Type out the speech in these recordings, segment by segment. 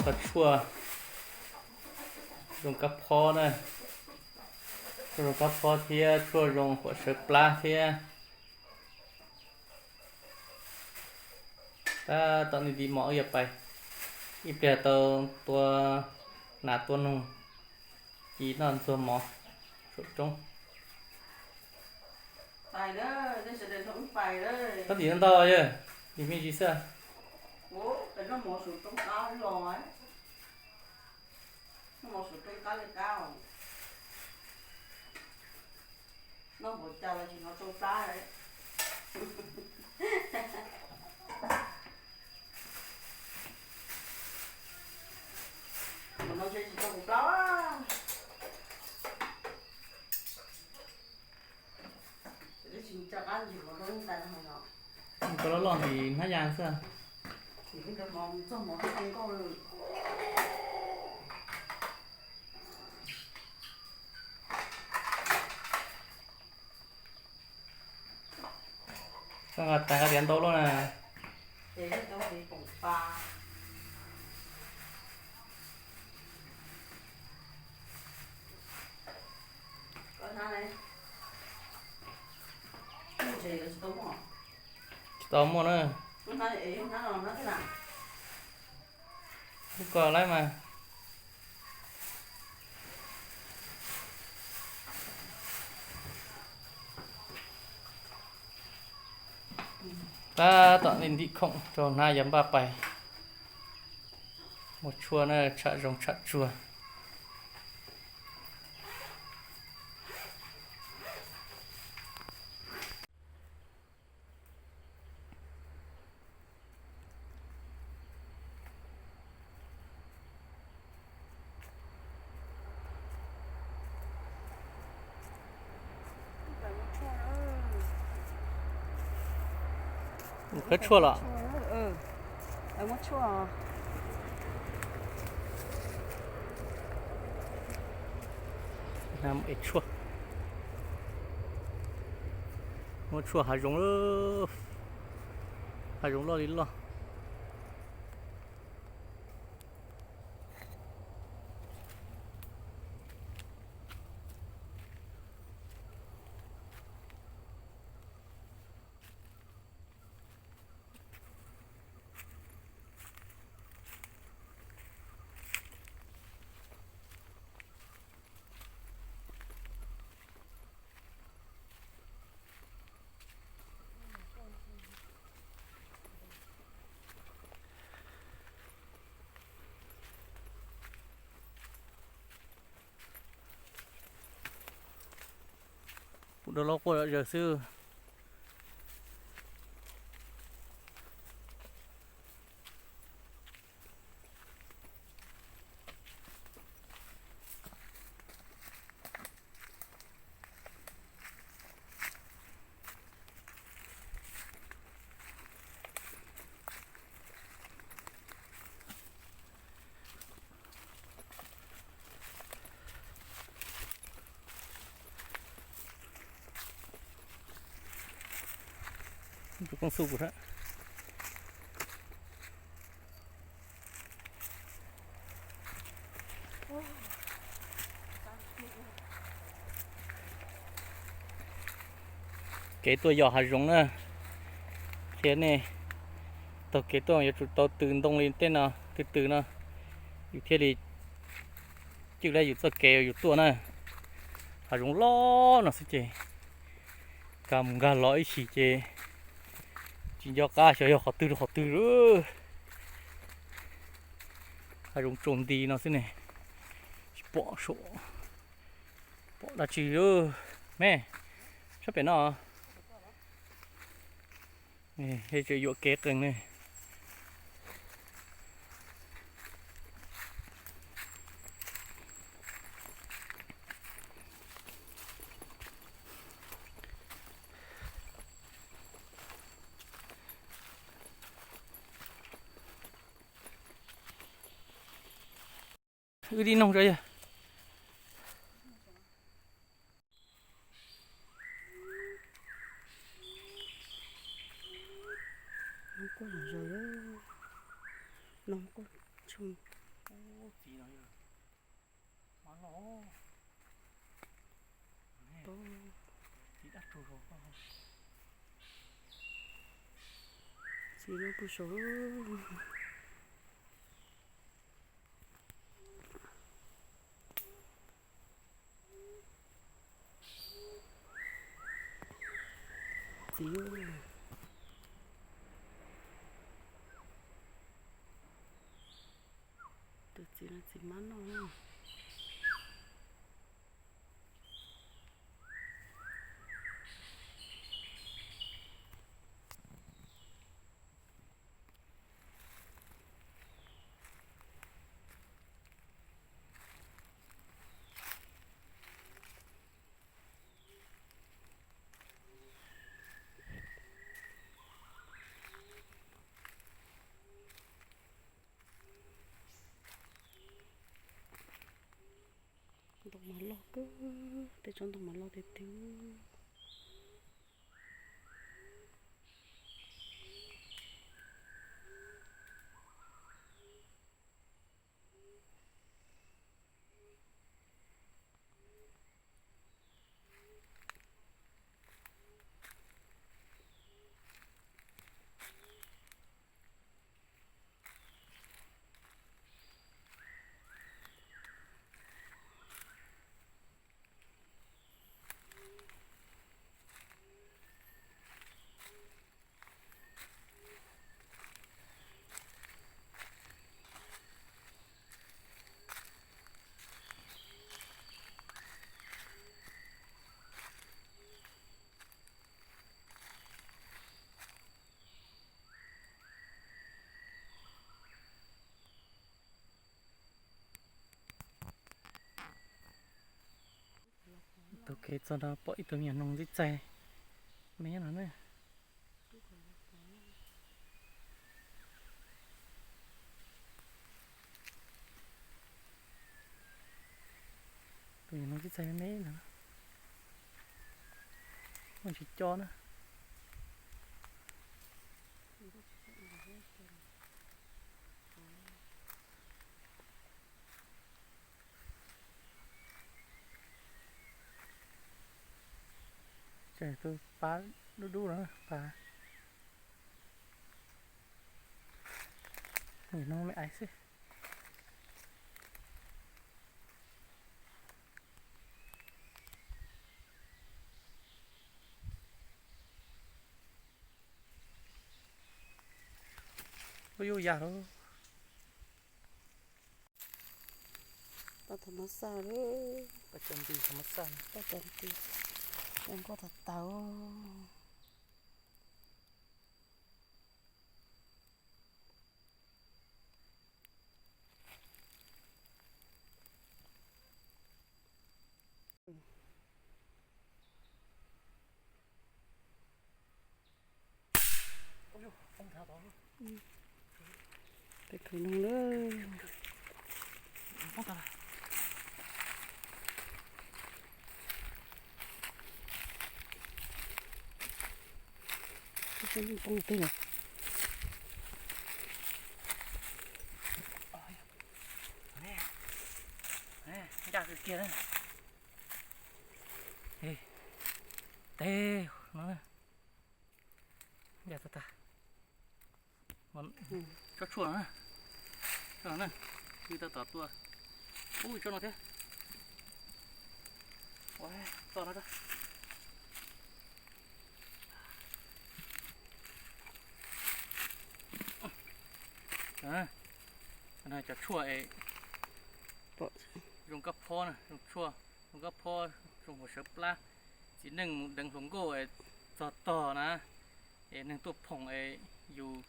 Tau tshuaj zoo kab phob na, tshuaj zoo kab phob thiab tshuaj zoo huam sawv plab thiab. Tab tom nti nti mov wb yuav pais, ib pliag tau tua nas tua noog ci noj ntxuag mov saum roob. Tab tim no ntau yog, nim me ntsis xwb. Koj loj loj ntim hnab ya xwb. Koj nqa tas nqa tiav ntau luaj na. Tsis tau muaj na. Ub, koj laib mas. Tab tom ntim khoom rau hnab yav npaj pais. Muaj tshuaj na, tsham zoov tsham tsuag. Khawb tshuaj los? Muaj tshuaj hav zoov, hav zoov loj li loj. Kuv rov los quaj zom zaws xwb. Kev tuaj yos hav zoov na, qhia nej, taug kev tuaj yuav tsum tau tws ntoo li tej no, tws tws no, yus thiaj li cwj lab yus txoj kev yus tuaj na. Hav zoov loj no xwb ces nkag mus nkag los ib chim ces tsis nco qab xyov yog qhov twg rau qhov twg lawm. Hav zoov tsaus nti no xwb ne, tsis pom saum, pom dab tsi. Me, sab pem no, tseem yuam kev qees ne. Wb ib noog tso yog. Noog kuj zoo, noog kuj tshoo. Ub, txiv no yog mab loj. Txiv dab tsuag zog. Txiv no pw saud. Txiv, tus txiv no txiv mab noj na. Ntoo mas loj kawg, tej tsob ntoo mas loj tiag tiag. Taug kev txog nrad pom ib tug me nyuam noog ntxib txaig me no na. Tus me nyuam noog ntxib txaig me no, muaj tsis co na. Ces tus pab dub dub no, pab nim no me aiv xwb. Ub, yuj yam lawm. Paj tau mab xaj lawm. Paj tau nti tau mab xaj, paj tau nti, tau nkauj tau tau. Peb khwv noog lawm. Poob twg lawm. Ncaj kawg kiag na. Teg no na. Ncaj tag tag. Tsob tshuaj no na. Tsob no na. Twb tab tom tuaj. Ub, tsob no thiab. Ua, txoj no. Cov tshuaj es zoo kab phob na, zoo tshuaj, zoo kab phob, zoo huam sawv plab. Txiv neej mus deev hluas nkauj es txog tog na, es neeg tuaj phoom es yus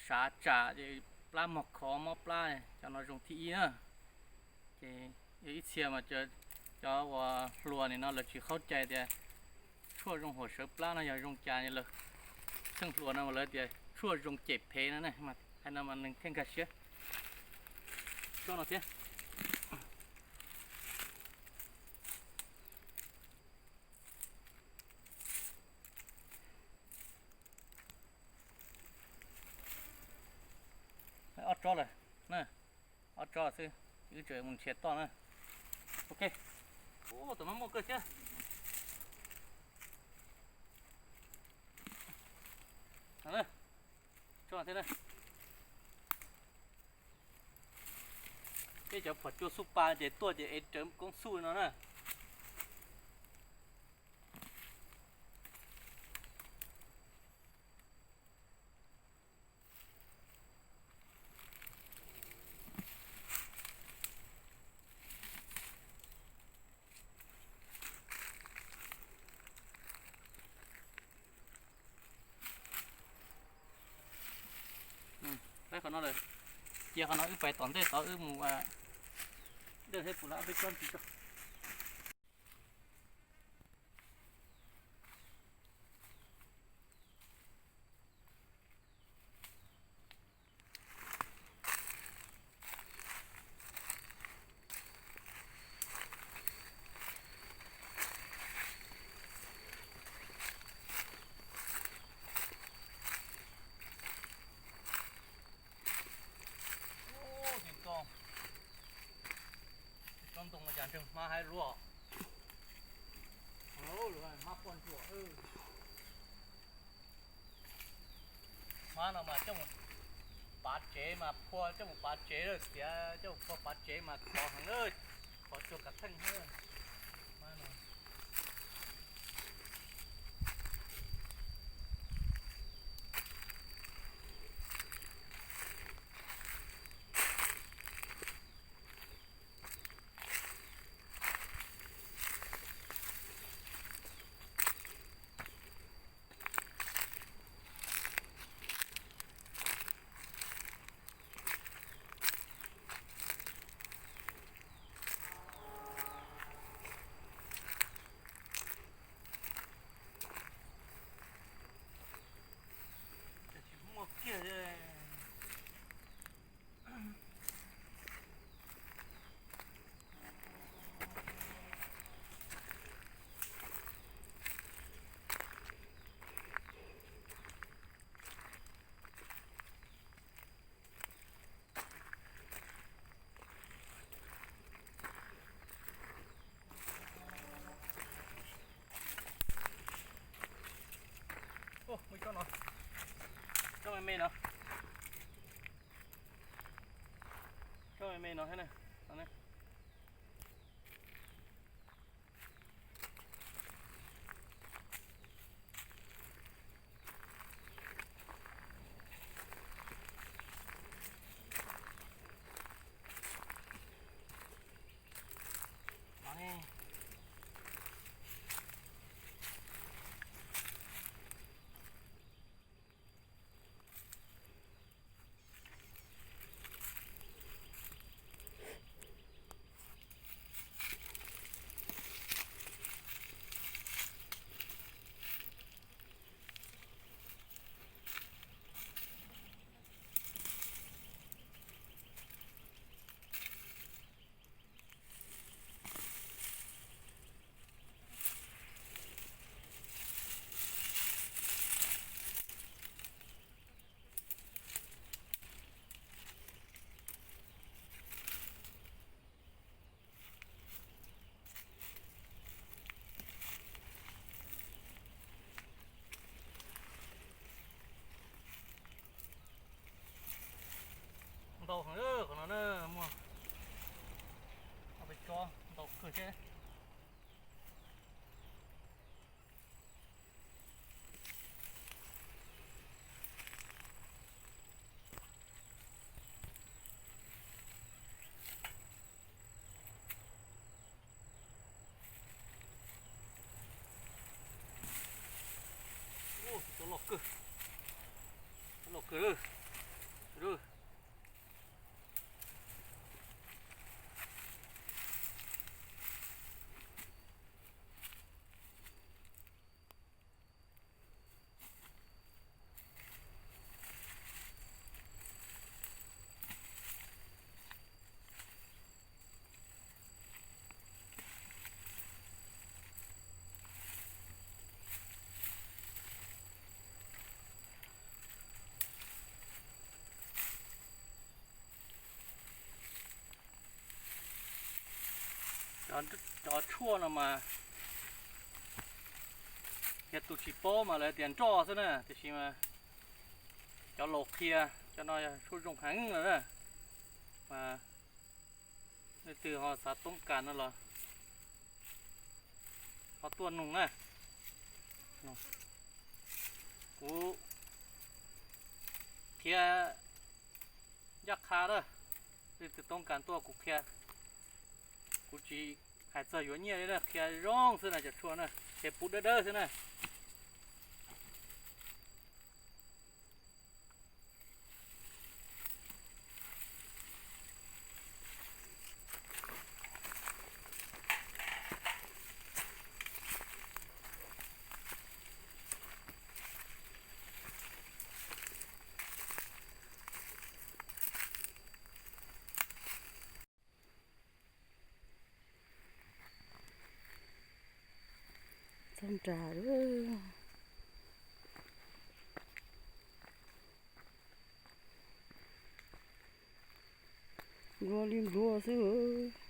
sav tsam ces plab mog khov mob plab, cov no zoo thib ib na. Ces yog ib txhia mas cov uas hluas nim no lawv tsis qhib cai tias tshuaj zoo huam sawv plab no yog zoo cas, lawv tsheej hluas no mas lawv tias tshuaj zoo cem phem no ne, mas hais no mas neeg thiaj nkag siab. Tsob no thiab. Ob tsob lawm na, ob tsob xwb, wb tseem mus nrhiav toj na. Ok. Ub, tam no muaj kawg thiab. Tsob thiab na. Peb cov phom cua xuj pa ces tuaj ces ev rawv koob xuj no na. Qhov no lawm, cia qhov no wb pais tom ntej tod wb mus dej thiab pum la peb tsob ntxiv tso. Ub, tsob ntoo no cas ntseg hmab haib luaj. Hmab poj ntsuam. Hmab no mas coj mus pav tsev mas phua, coj mus pav tsev lawm tias coj mus phua pav tsev mas khov heev lawm, khov tsuag kav theej thiab. Hmab no. Tsis muaj kiag. Ub, muaj tsob no, tsob me me no, tsob me me no thiab na. Ntau heev, qhov no na, muaj ob peb tsob ntau kawg thiab. Ub, tsob loj kawg, tsob loj kawg. Cov tshuaj no mas yog tus tsis paub mas lawv tias nroj xwb na, tiam sis mas cov laus qhia cov no yog tshuaj zoo heev lawm na. Mas leej twg ho xav toob kas no los ho tuaj nug na. Kuv qhia ncaj qha lawm, leej twg toob kas tuaj kuv qhia. Kuv tsis hais txog yuav nyiaj li na, qhia zoo xwb na, cov tshuaj na ces puv dawb dawb xwb na. Txog nrad lawm. Nplua li nplua xwb.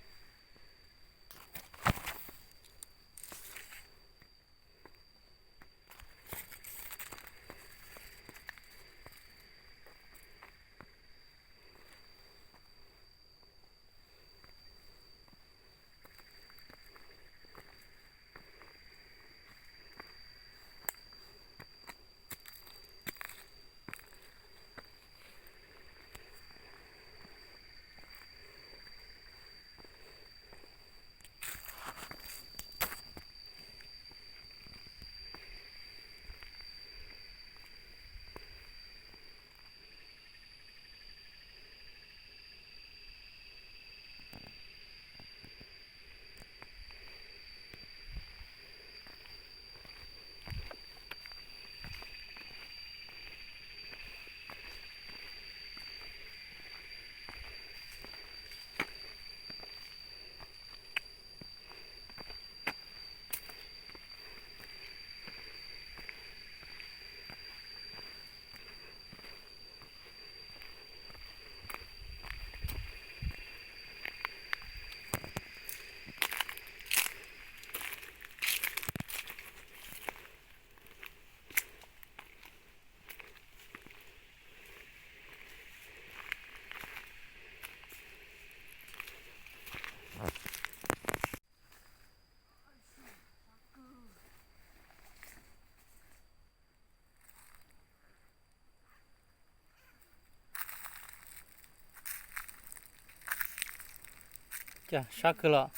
Cas sab kawg los,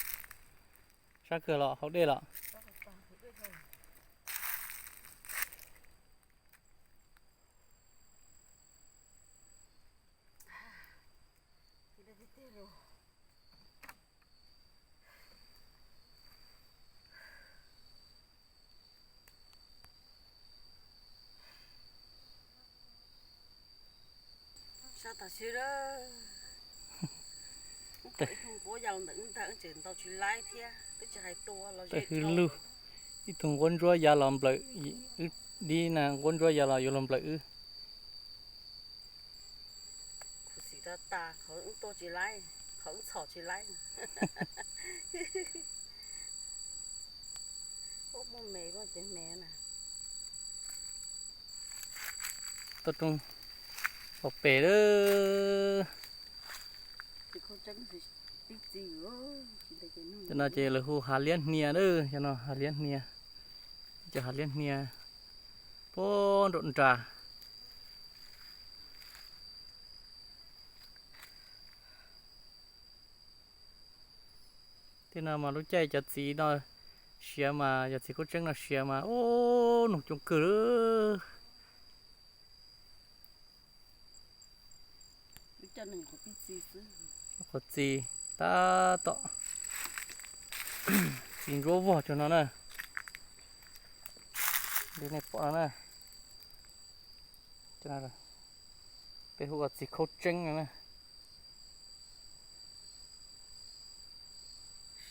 sab kawg los hauv dej los. Sab tas siab. Ib tug nquab ya los ntawm wb ntag, wb tseem ntaus tsis laib thiab, twb tsis hais tua los ze hwj lug. Ib tug nquab ntsuab ya los nplawm wb dib na, nquab ntsuab ya los yuav luag nplawm wb. Khuv xim tag tas, qhov wb tua tsis laib, qhov wb txhom tsis laib. Ub, muaj me luaj ces me na. Tuaj roob hauv pes lawm. Cov no ces lawv hu hav liab hnia lawm, cov no hav liab hnia. Cov hav liab hnia puag nraum nrad. Tej no mas lub caij cov txiv no siav mas, cov txiv khaub tseeb no siav mas, ub, noog coob kawg. Qhov txiv tab tom txiv ntsuab vog cov no na. Li nej pom no na. Peb hu ua txiv khaub tseeb no na.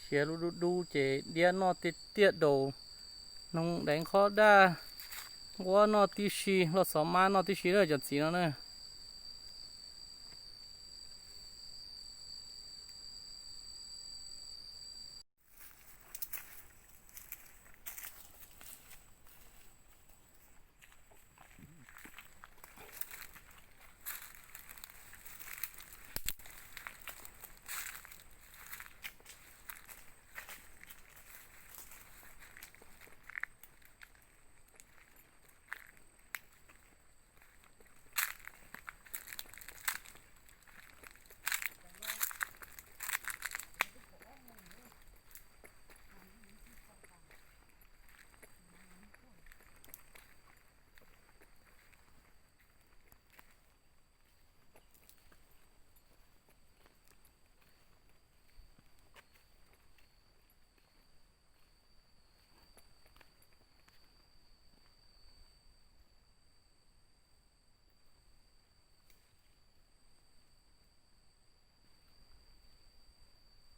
Siav lub dub dub ces diab noj tiaj tiaj daus, hnoos deev qhob daj, nquab noj tib si, loj xov mab noj tib si lawm cov txiv no na.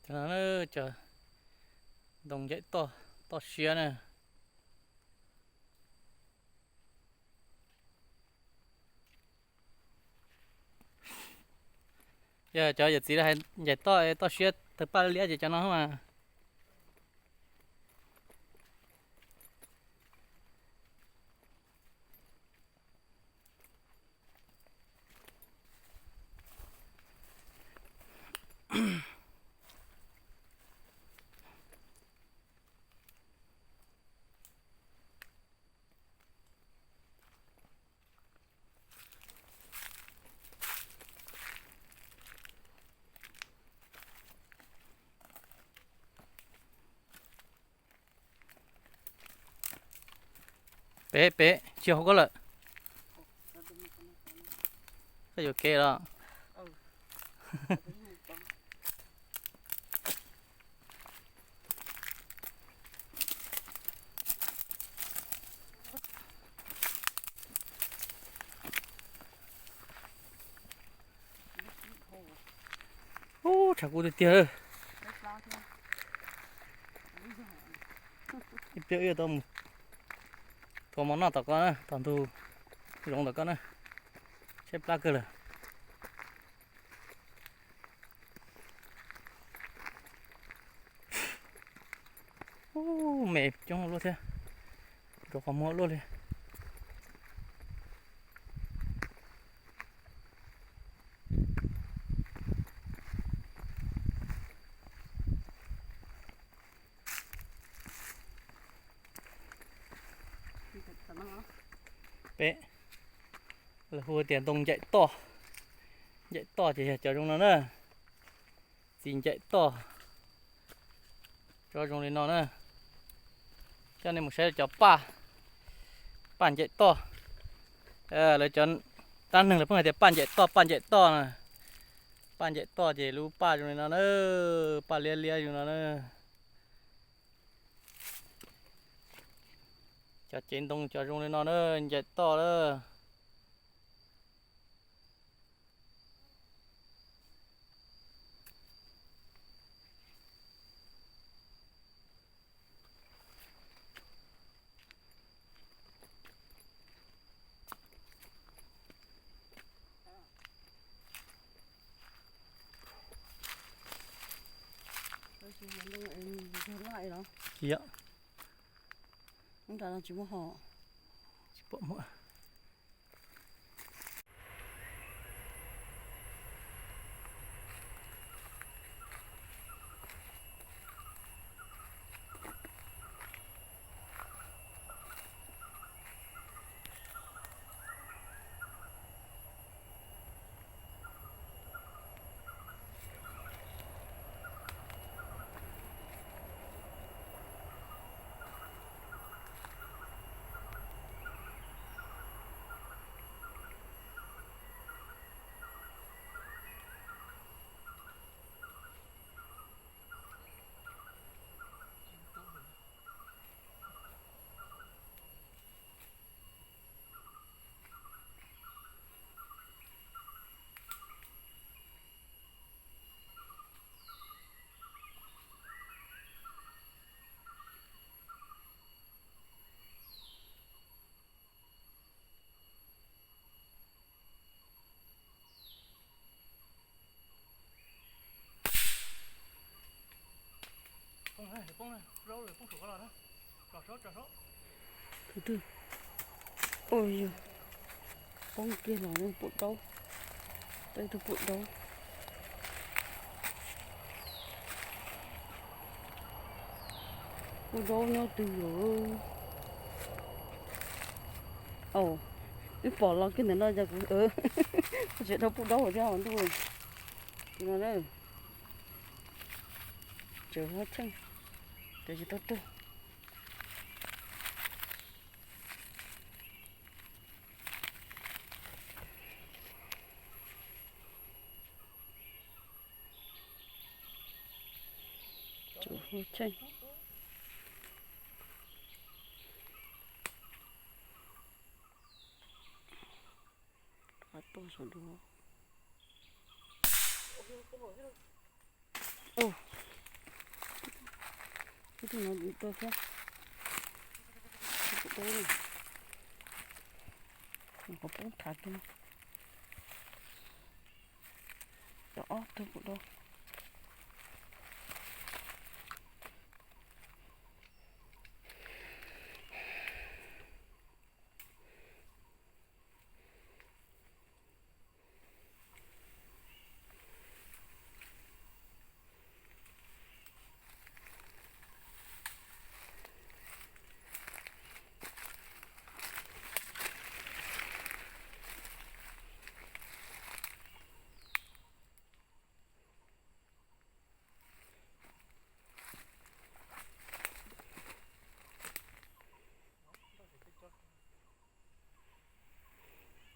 No cov ntoo ncaim toj, toj siab na. Yog cov yawm txiv hais ncaim toj, toj siab tawg paj liab ces cov no mas. Pem, pem, tsis hauv koj lawm. Koj yuav kev los? Ub, tshav kub tiag tiag. Ib pliag wb yuav tau mus thuav mov noj tom ko na, tom ntug zoov tom ko na. Tshaib plab kawg lawm. Ub, me coob luaj thiab, rau qhov muag luaj li. Pem, lawv hu tias ntoo ncaim toj. Ncaim toj ces yog cov zoo no na. Txiv ncaim toj, cov zoo li no na. Coj nej mus saib cov paj, paj ncaim toj. Lawv cov dab neeg lawv pheej hais tias paj ncaim toj, paj ncaim toj na. Paj ncaim toj ces lub paj zoo li no na, paj liab liab zoo no na. Cov cev ntoo cov zoo li no na, ncaim toj na. Tsis yog, tsis pom muaj. Tus twg? Ua yog poob kiag los pom daub. Tau tus pom daub. Pom daub nyob twg lawm? Au, wb pom los kiag ntawm no ces kuv tseem dhau pom daub thiab ntuj. Tus no na, tseem huab tsheej, tseem tsis tau tuag. Tseem huab tsheej. Qab tuaj saum dua. Ua, Tus no dua thiab. Tus pum dua, qhov poob thav kiag no. Cov ob tug pum dua.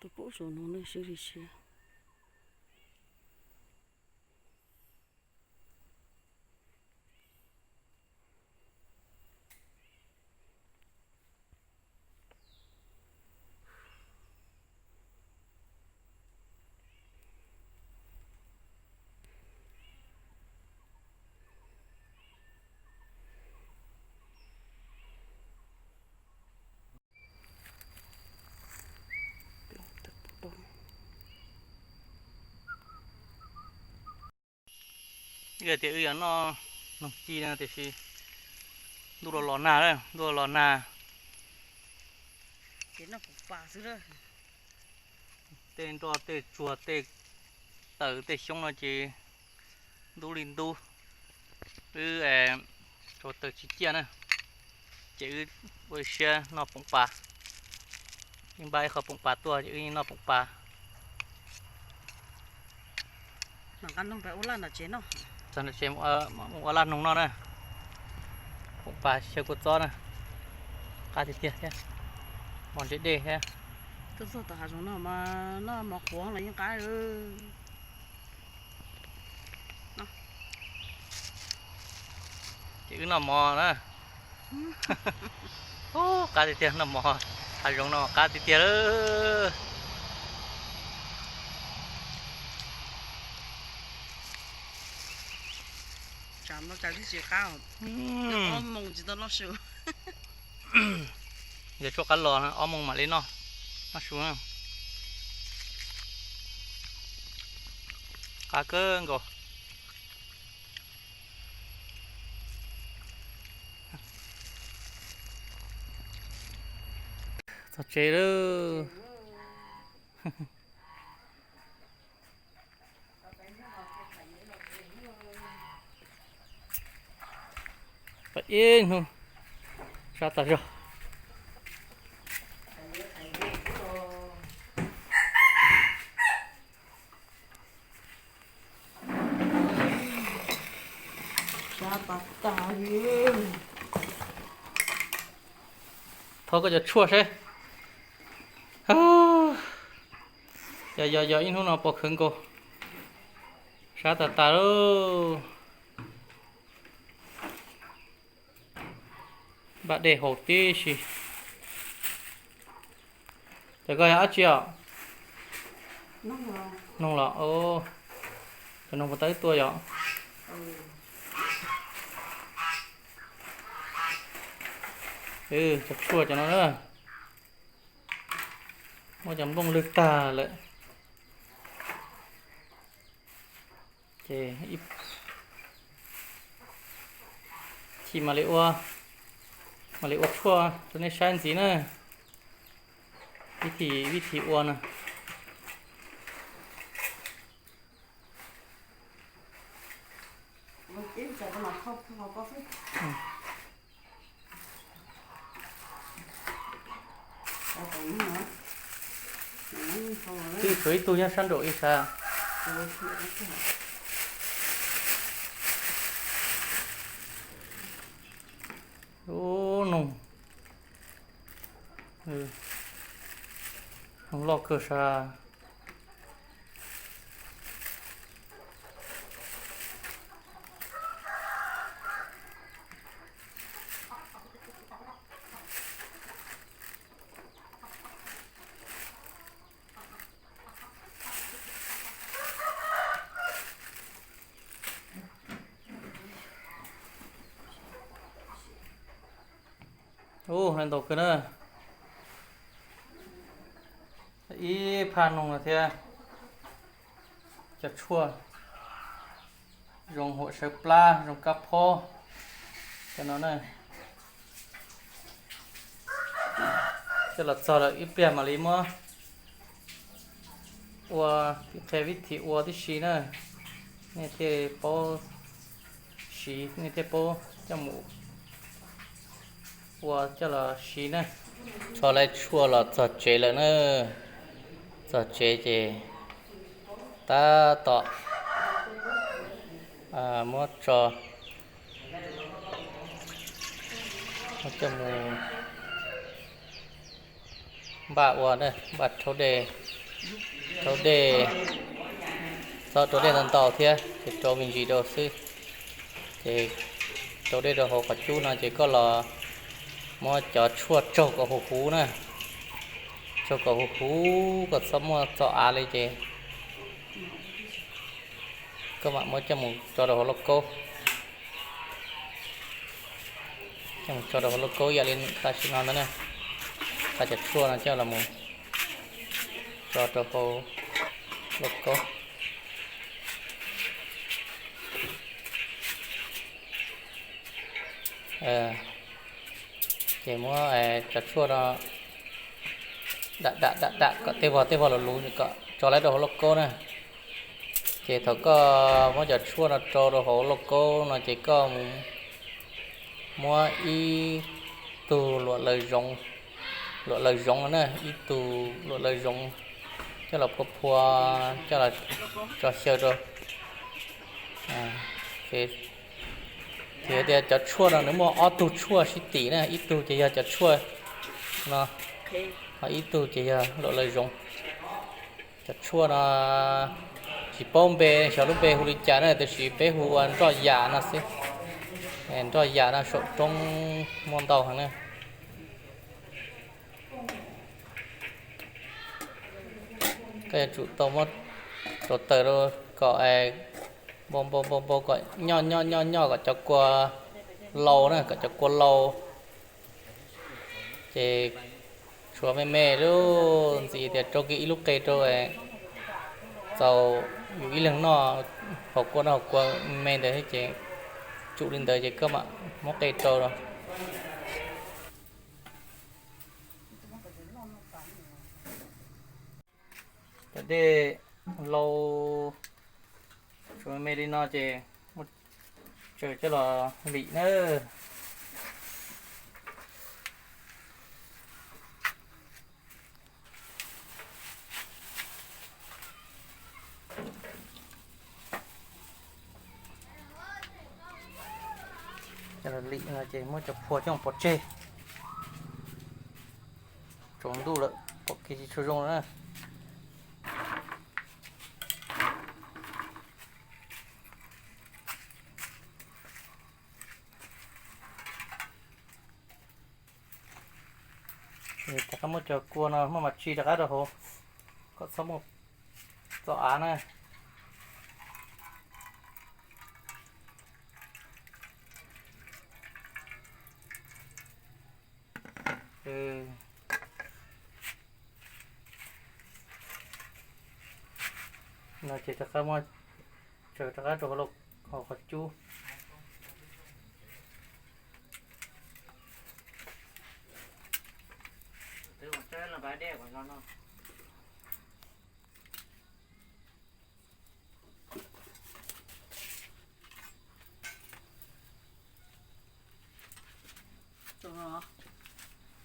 Tus pub saum no ne, sib li siab. Tias wb yuav noj noog ci no tiam sis ntuj los los nag, ntuj los los nag. Tej nroj tej tsuag tej taws tej xyoob no ces ntub li ntub. Wb tsuas taws tsis ciaj na, ces wb ua siab noj poom pas. Yeej npaj ib qho poom pas tuaj ces wb yeej noj poom pas. Txog nram tsev mus ua laj noog noj na. Poom pas xyaw kua txob na, qab tiag tiag thiab, mos ntse dej thiab. Tuaj txog tom hav zoov no mas noj mov qhuav los yeej qab. Ces wb noj mov na. Qab tiag tiag, noj mov hav zoov no qab tiag tiag lawm. Yog tshuaj qab los ob moos mam li noj, noj su na. Qab kawg nkaus. Txog tsev lawm. Pab ib hnub sab tas zog. Thov koj cov tshuaj seb. Yog yog yog ib hnub no pom khawv nkaus, sab tas tas lauj. Npaj dej haus tib si. Ces koj yog dab tsi os? Noog los? Cov noog puas tau wb tua yom? Cov tshuaj cov no na. Muab cov nplooj lwg tag lawm. Ces chim mam li ua, mam li ua tshuaj rau nej saib ntxiv na. Vib thi, vib thi ua na. Twb tshuav ib tug nyob sab nraum ib sab. Ub, noog, noog loj kawg sab. Ub, ntau kawg na. Ib phaj noog no thiab cov tshuaj zoo huam sawv plab, zoo kab phob, cov no na. Coj los txog lawm ib pliag mam li muab ua, qhia vib thim ua tib si na. Nej thiaj paub siv, nej thiaj paub coj mus ua coj los siv na. Tso lawv tshuaj los txog tsev lawm na. Txog tsev ces tab tom muab tso, muab coj mus npaj ua, npaj rhaub dej, rhaub dej, txhob rau dej ntau ntau thiab, ces rau me ntsis rau xwb. Ces rau dej rau hauv qhov cub no ces koj los muab cov tshuaj tsaug kom huv huv na, tsaug kom huv huv, kom txhob muaj txo av li ces koj mam muab coj mus tso rau hauv lauj kaub. Coj mus tso rau hauv lauj kaub ib yam li tam sim no ntawd na. Xa cov tshuaj no coj los mus tso rau hauv lauj kaub. Ces muab cov tshuaj no dam dam dam dam kom tej vog tej vog luv luv kom tso lawv rau hauv lauj kaub na. Ces thaum koj muab cov tshuaj no rau rau hauv lauj kaub no ces koj mus muab ib tug luam laws zoov, luam laws zoov no na, ib tug luam laws zoov coj los phua phua, coj los tso xyaw rau. Ces tias cov tshuaj no nws muaj ob tug tshuaj sib tim na, ib tug ces yog cov tshuaj no, ho ib tug ces yog luam laws zoov. Cov tshuaj no tsis paub npe, xyov lub npe hu li cas na, tiam sis peb hu ua nroj yam no xwb. Nroj yam no saum roob muaj ntau heev na. Koj yuav tsum tau muab rau taws rau kom npau npau npau npau kom nyoj nyoj nyoj nyoj kom cov kua lau na, kom cov kua lau. Ces tshuav me me lub ntxiv tias rau kiag ib lub qe rau txaus yus ib leeg noj, haus kua noj haus kua me ntawd thiab ces tsum li ntawd ces koj mam muab qe rau los. Cov dej lau tshuav me me li no ces muab tsaws coj los lim na. Coj los lim no ces muab cov phua coj pov tseg. Tsaus ntuj lawm pom kev tsis tshua zoo na. Rov qab muab cov kua no muab mas tsi rov qab rau hauv kom txhob muaj txo av na. No ces rov qab muab tsaws rov qab rau hauv qhov cub.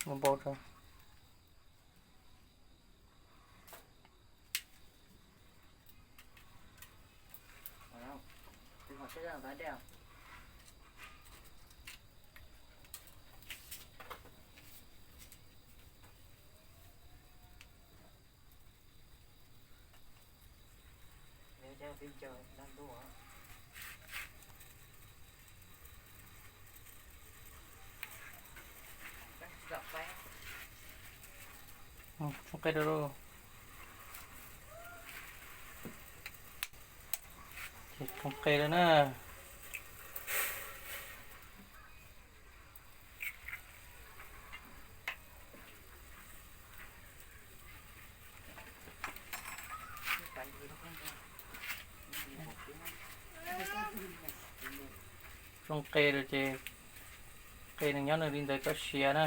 Npau npau rau. Tsoo qe rau. Ces tsoo qe rau na. Zoo qe rau ces qe nws nyob nws li ntawd kom siav na.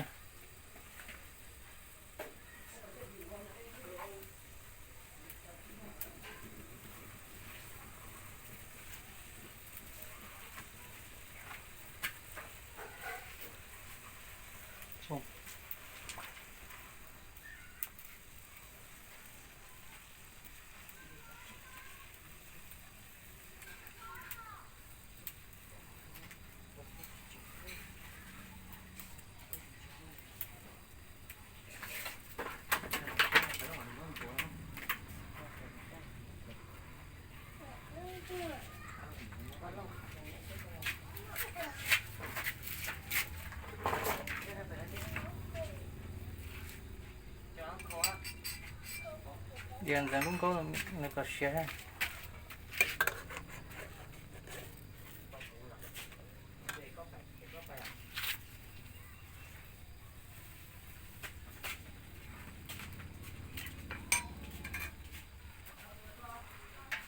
Dias ntxeev lub nkaub no kom siav.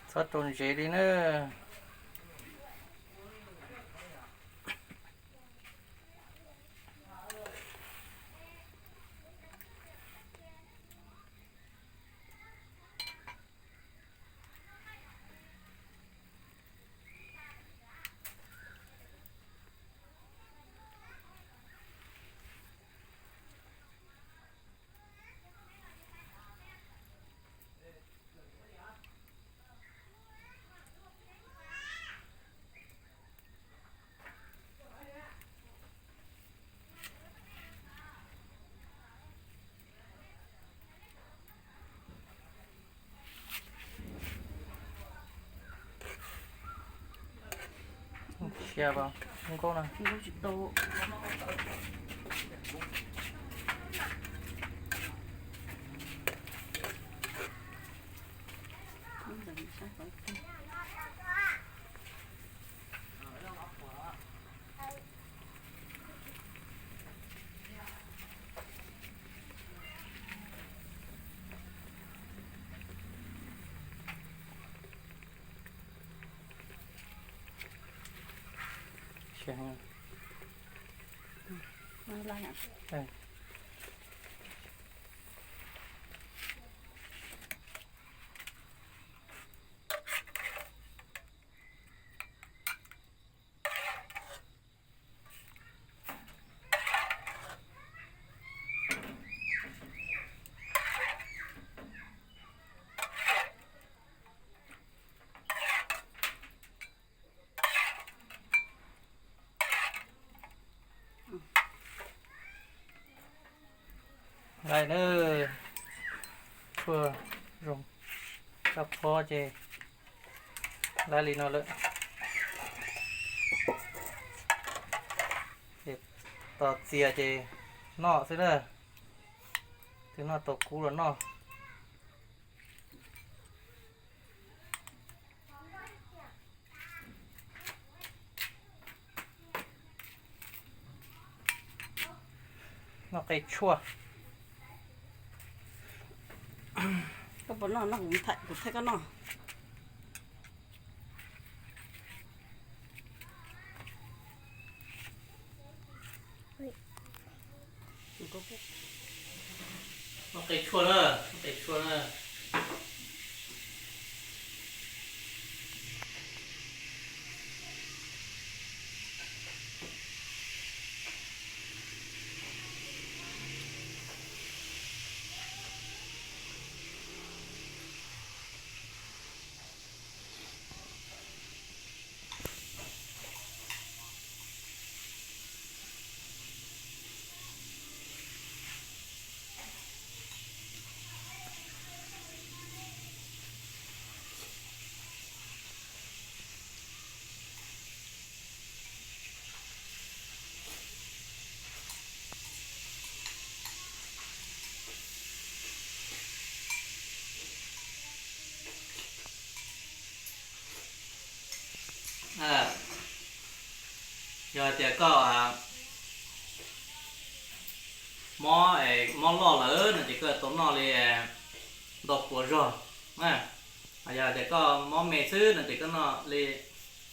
Txhob rau ntsev li na. Siav pas, nkauj na. Lawm na, tshuaj zoo tag phob ces lawm li no lawm. Ces tos txias ces noj xwb na. Twb noj tau kub los noj. Noj qe tshuaj. Koj puas noj no? Kuv thaij koj noj. Noj qe tshuaj na, noj qe tshuaj na. Yog tias koj mob, mob loj lawm no ces koj tau noj li ntau pua zog. Yog tias koj mob me xwb no ces koj noj li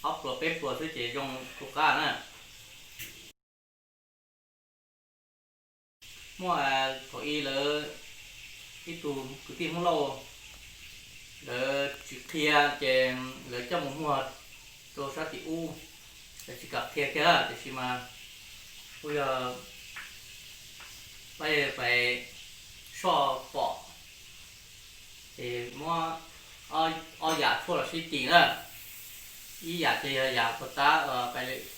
ob pluas peb pluas xwb ces zoo tu qab na. Muaj thaum ub lawv ib tug kwv tij Hmoob Lauj, lawv tsis qhia ces lawv coj mus muag rau sab tim ub, lawv tsis kam qhia kiag tiam sis mas kuj yog pab pais soj pom ces muab ob yam tshuaj los sib tim na. Ib yam ces yog yam puas tab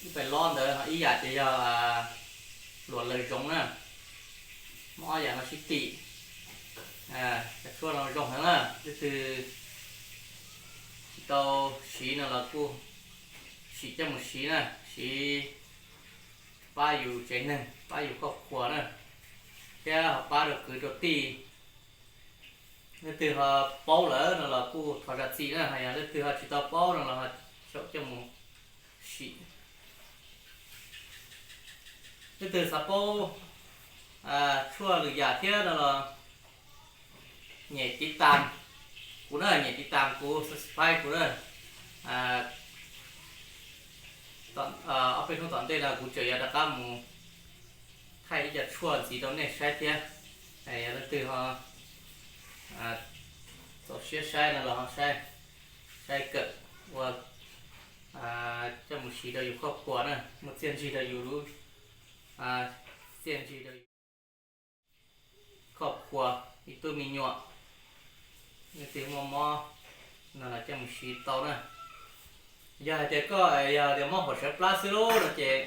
ib pais lob ntawd, ib yam ces yog luam lawg zoov na. Muab ob yam no sib tim, cov tshuaj no zoo heev na. Leej twg tsis tau siv no los kuj sim coj mus siv na, siv pab yus tsev neeg, pab yus khoj khuas na, thiab ho pab rau kwv rau tij. Leej twg ho paub lawm no los kuj thov zam txim na, ho yog leej twg ho tsis tau paub no los xyaum coj mus sim. Leej twg xav paub tshuaj lwm yam thiab no los nyem tiv tas kuv na, nyem tiv tas kuv, subscribe kuv na. Ob peb hnub tom ntej no kuv tseem yuav rov qab mus thaij ib co tshuaj ntxiv rau nej saib thiab. Yog leej twg ho txaus siab saib no los ho saib, saib kawm ua coj mus siv rau yus khoj khuas na, muaj txiaj ntsig rau yus lub, txiaj ntsig rau yus khoj khuas, ib tug me nyuam, leej twg muaj mob no los coj mus siv tau na. Yog hais tias koj yog tias mob hauv sawv plab xwb lub no ces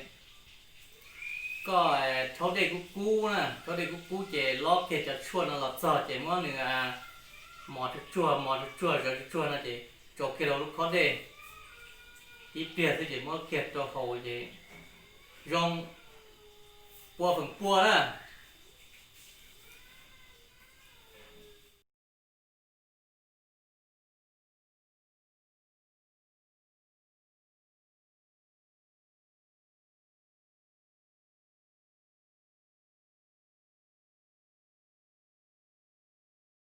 koj rhaub dej kub kub na, rhaub dej kub kub ces lob kiag cov tshuaj no los txog ces muab nws mos tsuag tsuag, mos tsuag tsuag, zawv tsuag tsuag no ces tsau kiag rau lub khob dej, ib pliag xwb ces muab kiag rau haus ces zoo pua feem pua na.